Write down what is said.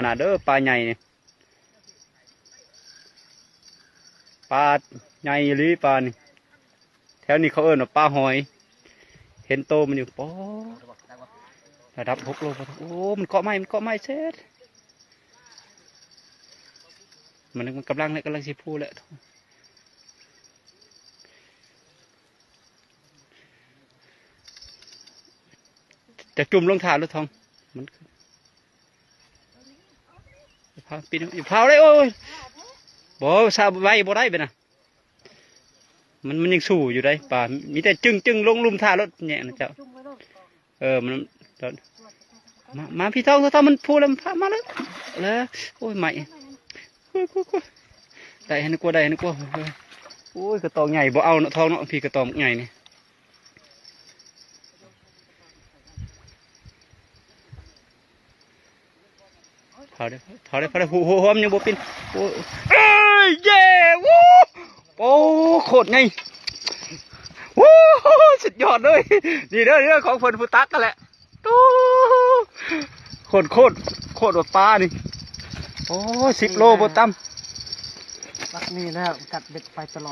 ຂະໜາດເດີ ປາໃຫຍ່ນີ້ ປາໃຫຍ່ອີ່ຫຼີປານີ້. ແຖວນີ້ເຂົາເອີ້ນວ່າປາຫອຍ ເຫັນໂຕມັນຢູ່. ປາ ລະດັບຫົກໂລ. ໂອ້ ມັນເກາະໄມ້ ມັນເກາະໄມ້ເສດ. ມັນ ມັນກຳລັງແຫຼະ ກຳລັງຊິພູແຫຼະ. ຈະຈຸ່ມລົງຖ້າລົດທອງ ມັນ ພາປີນ ຢ່າພາວເລີຍ. ໂອ້ຍ ບໍ່ ສາໄວ້ບໍ່ໄດ້ເບນະ. ມັນ ມັນຍັງສູ້ຢູ່ໄດ໋ປາ. ມີແຕ່ຈຶ້ງໆລົງລຸ່ມຖ້າລົດແຍະນະເຈົ້າ. ເອີ ມັນ ມາ ມາ ພີ່ທອງ ທອງ ມັນພູແລ້ວ ມາ ມາເລີຍ ເລີຍ. ໂອ້ຍ ໄມ້ ໂອ້ຍ ໂອ້ຍ ໂອ້ຍ ໄດ້ຫັ້ນກວ່າ ໄດ້ຫັ້ນກວ່າ. ໂອ້ຍ ກະຕອງໃຫຍ່ບໍ່ເອົາເນາະ ທອງເນາະ. ພີ່ ກະຕອງບັກໃຫຍ່ນີ້ ເຜົາເດີ້ ເຜົາເດີ້ ເຜົາເດີ້. ຫົວ ຫົວ ຫົວມັນຍັງບໍ່ປິ່ນ. ໂອ້ຍ ເອີຍ ເຢ້ ໂອ້ ໂອ້ ໂຄດໃຫຍ່ ໂອ້ ສຸດຍອດເລີຍ. ນີ້ເດີ້ ນີ້ເດີ້ ຂອງເພິ່ນຜູ້ຕັກຫັ້ນແຫຼະ. ໂອ້ ໂຄດ ໂຄດ ໂຄດວ່າປານີ້. ໂອ້ ສິບໂລບໍ່ຕ່ຳ. ຫຼັກນີ້ແລ້ວ ກັດເບັດໄປຕະຫຼອດ.